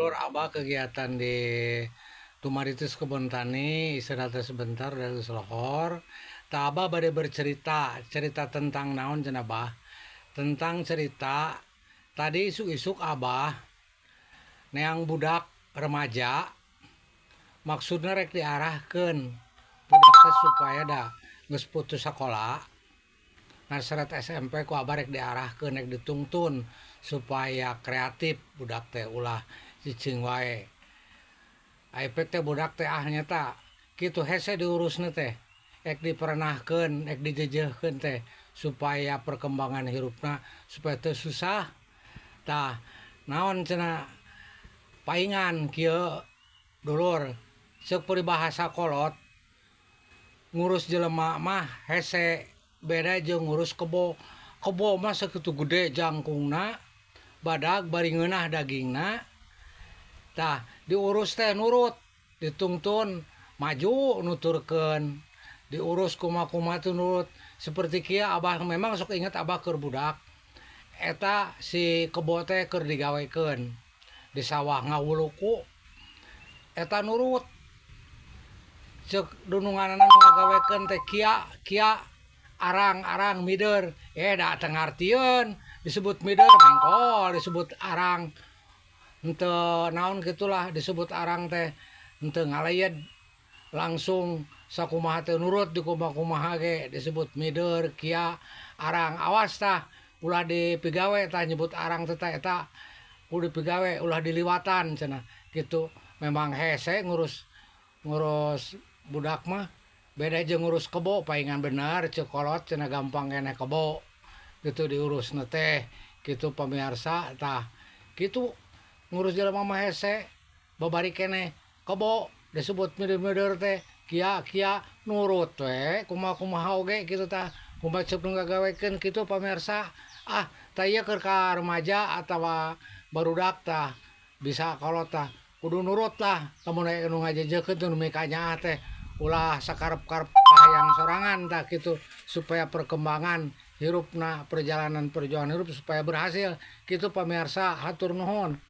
Dulur, Abah kegiatan di Tumaritis Kebon Tani, istirahat sebentar dari lohor. Tah, Abah bade bercerita, cerita tentang naon cenah, Bah? Tentang cerita tadi isuk-isuk Abah neang budak remaja, maksudna rek diarahkeun budak teh supaya da geus putus sekolah, ngaseret SMP, ku Abah rek diarahkeun, rek ditungtun supaya kreatif budak teh, ulah cicing wae. Ai teh budak teh, ah, nyata kitu hese diurusna teh, ek diperenahkeun, ek dijejehkeun teh supaya perkembangan hirupna supaya teu susah. Tah, naon cenah, paingan kieu, dulur, ceuk peribahasa kolot, ngurus jelema mah hese, beda jeung ngurus kebo. Kebo mah sakitu gede jangkungna, badag bari ngeunah dagingna. Tah, diurus teh nurut, ditungtun maju nuturkeun, diurus kumaha-kumaha teh nurut. Seperti kieu, Abah memang sok inget Abah keur budak. Eta si kebo teh keur digawekeun di sawah ngawuluku, eta nurut. Ceuk dununganana nu ngagawekeun teh, "Kia, kia, arang, arang, mider." Eh, da teu ngartieun, disebut mider mengkol, disebut arang henteu naon gitulah, disebut arang teh henteu ngaleyed, langsung sakumaha teh nurut dikumaha-kumaha ge. Disebut mider, kia, arang, awas tah, ulah dipigawe tah, nyebut arang teh. Tah, eta kudu dipigawe, ulah diliwatan cenah gitu. Memang hese ngurus ngurus budak mah, beda jeung ngurus kebo. Paingan bener ceuk kolot cenah, gampang keneh kebo gitu diurusna teh gitu, pamirsa. Tah, kitu ngurus jelema mah hese, babari keneh kebo, disebut mider-mider teh, kia, kia, nurut we kumaha-kumaha oge kitu. Tah, kumaha ceuk nu ngagawekeun kitu, pamirsa. Ah, tah, ieu keur ka remaja atawa barudak, tah, bisa kolot, tah, kudu nurut lah lamun aya nu ngajejeukeun teh, nu mikanyaah teh, ulah sakarep-karep kahayang sorangan. Tah, kitu, supaya perkembangan hirupna, perjalanan perjuangan hirup supaya berhasil kitu, pamirsa. Hatur nuhun.